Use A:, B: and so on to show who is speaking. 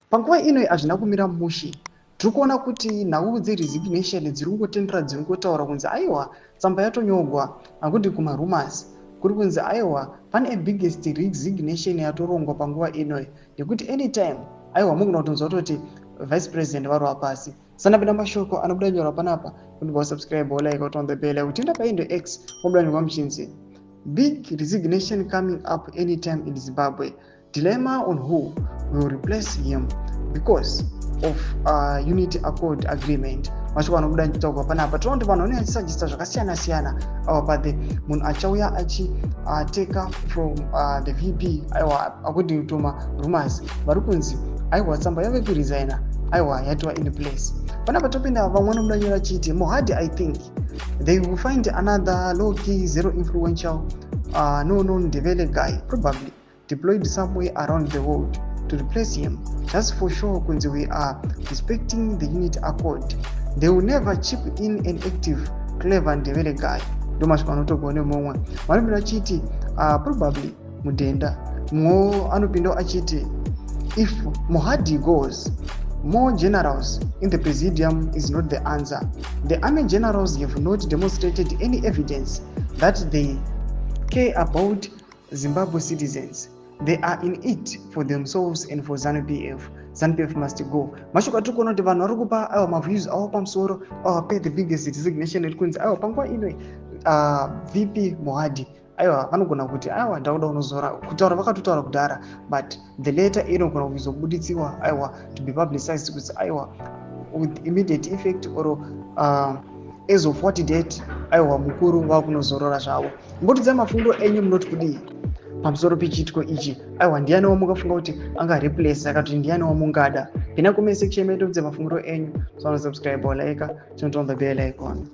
A: Panguva ino hazvina kumira mushe. Tiri kuona kuti nhau dzeresignation dziri kungotendera, dziri kungotaura kunzi aiwa, tsamba yatonyorwa. Akuti kumarumors kuri kunzi aiwa, pane biggest resignation yatorongwa panguva inoyi, yekuti anytime aiwa mugona kutonzwa kutoti vice president varova pasi. Sanapinda mashoko anobuda nyorwa panapa kuti wasubscribe, like, on the bell. Kuti paindo X mobuda nyorwa muchinzi "Big resignation coming up anytime in Zimbabwe. Dilemma on who will replace him because of Unity Accord agreement." Mashoko anobuda nchitaurwa panapa, tinoona kuti vanhu vanenge vachisuggesta zvakasiyana siyana awa pathe munhu achauya achiteka from the VP. Aiwa, according to marumors vari kunzi aiwa, tsamba yave kuresigna aiwa yatova in place. Panapa topinda vamwe vanobuda nyora achiti Mohadi, I think they will find another low key, zero influential, no Ndebele guy, probably deployed somewhere around the world, to replace him just for sure. Kunzi we are respecting the Unity Accord. They will never chip in an active, clever Ndebele guy. Ndo masvika anotogwa nemumwe vanopinda achiti probably Mudenda. Mumwewo anopindawo achiti if Mohadi goes, more generals in the presidium is not the answer. The army generals have not demonstrated any evidence that they care about Zimbabwe citizens. They are in it for themselves and for ZANU PF. ZANU PF must go. Mashoko atiri kuona kuti vanhu vari kupa aiwa maviews avo pamusoro aiwa pe the biggest resignation iri kunzi aiwa panguva ino VP Mohadi aiwa vanogona kuti aiwa, ndakuda kunozora. Kutaura vakatotaura kudhara, but the letter inogona kuzobuditsiwa aiwa to be publicized kuti aiwa, with immediate effect or as of what date aiwa mukuru vakunozorora zvavo. Mbotidzai mafungiro enyu, munoti kudii pamusoro pechiitiko ichi? Aiwa, ndiani wamungafunga kuti angareplace akati ndiani wamungada? Pinda comment section medu, mudze mafungiro enyu. So subscribe, like, turn on the bell icon.